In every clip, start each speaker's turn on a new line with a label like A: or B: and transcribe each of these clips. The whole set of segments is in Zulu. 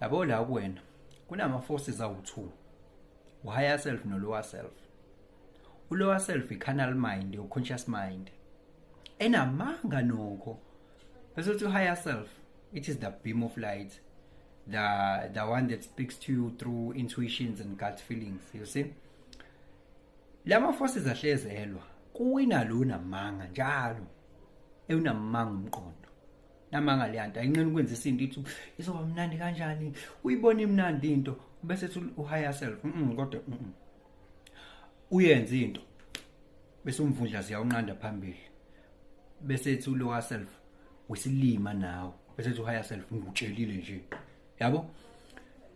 A: Yabo, la kuwena kunama forces awu2, u-higher self no-lower self. U-lower self i-carnal mind, your conscious mind enamanga nokho, bese uthi higher self, it is the beam of light, the one that speaks to you through intuitions and gut feelings, you see. Lama forces ahlezelwa kuwina lo namanga njalo, ewunamanga umqondo namanga. Le nto ayinqeni ukwenza isinto ithi izoba mnandi kanjani, uyibona imnandi into, bese ethi u-higher self, kodwa uyenza into, bese umvundla ziyawunqanda phambili, bese ethi u-lower self, "Wesilima nawe," bese ethi u-higher self, "Ngikutshelile nje." Yabo,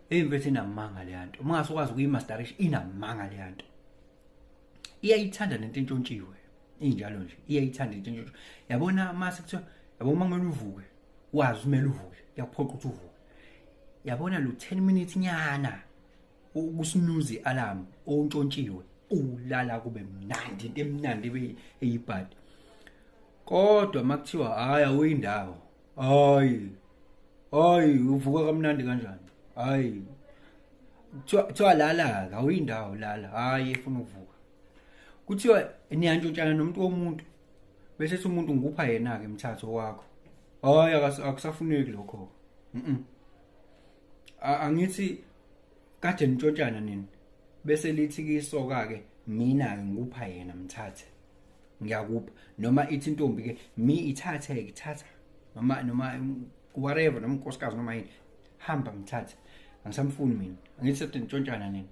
A: eyimfethu, inamanga le nto. Uma ungasukwazi ukuyimasterisha, inamanga le nto. Iyayithanda nento entshontshiwe, injalo nje, iyayithanda into entshontshiwe. Yabona, mase kuthiwa, yabo, uma kumele uvuke, wazi kumele uvuke, kuyakuphoqa ukuthi uvuke. Yabona lo 10 minutes nyana ukusnooze alarm ontshontshiwe, ulala kube mnandi, into emnandi ibe eyibhadi. Kodwa makuthiwa, "Hayi, awuyindawo," hayi hayi, uvuka kamnandi kanjani? Hayi, kuthiwa lala, awuyindawo, lala. Hayi, efuna ukuvuka. Kuthiwa niyantshontshana nomuntu womuntu, bese ethi umuntu, "Ngikupha yena ke, mthatho wakho." Hayi, akusafuneki lokho. Angithi kade nitshontshana nini? Bese lithi kisoka ke, "Mina ke ngikupha yena, mthathe, ngiyakupha." Noma ithi intombi ke, "Mi ithathe ke, thatha," noma whatever, noma unkosikazi noma yini, "Hamba, mthathe, angisamfuni mina. Angithi sede nitshontshana nini?"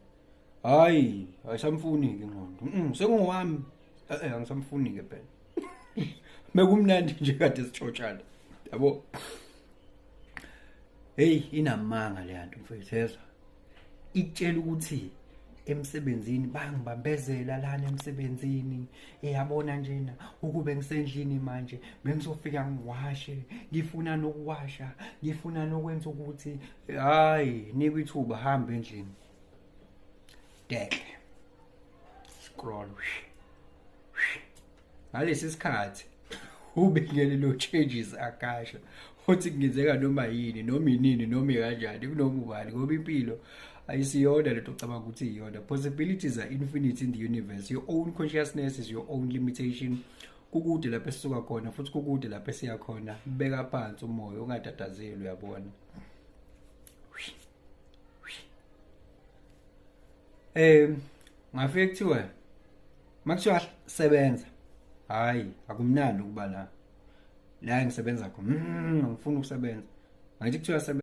A: Hayi, ayisamfuni ke ingqondo. Sekungowami. Eh, angisamfuni ke phela, bekumnandi nje kade sitshontshana. Yabo, hey, inamanga le yanto, mfethu. Yezwa, ikutshela ukuthi emsebenzini bayangibambezela lana emsebenzini. Eyabona njena, ukube ngisendlini manje bengizofika ngiwashe, ngifuna nokuwasha, ngifuna nokwenza ukuthi. Hayi, nikwa ithuba, hamba endlini, dekle, scroll. Ngalesi sikhathi ubingelelo changes akasha uthi kungenzeka noma yini, noma inini, noma kanjani, kunoma ubani, ngoba impilo ayisiyona lento ocabanga ukuthi iyona. Possibilities are infinite in the universe. Your own consciousness is your own limitation. Kukude lapho esisuka khona, futhi kukude lapho esiya khona. Beka phansi umoya, ungatatazeli, uyabona. Ngafike kuthiwa, makuthiwa sebenza, hayi, akumnandi ukuba la la engisebenza khona. Ngifuna ukusebenza. Angithi kuthiwa sebenza.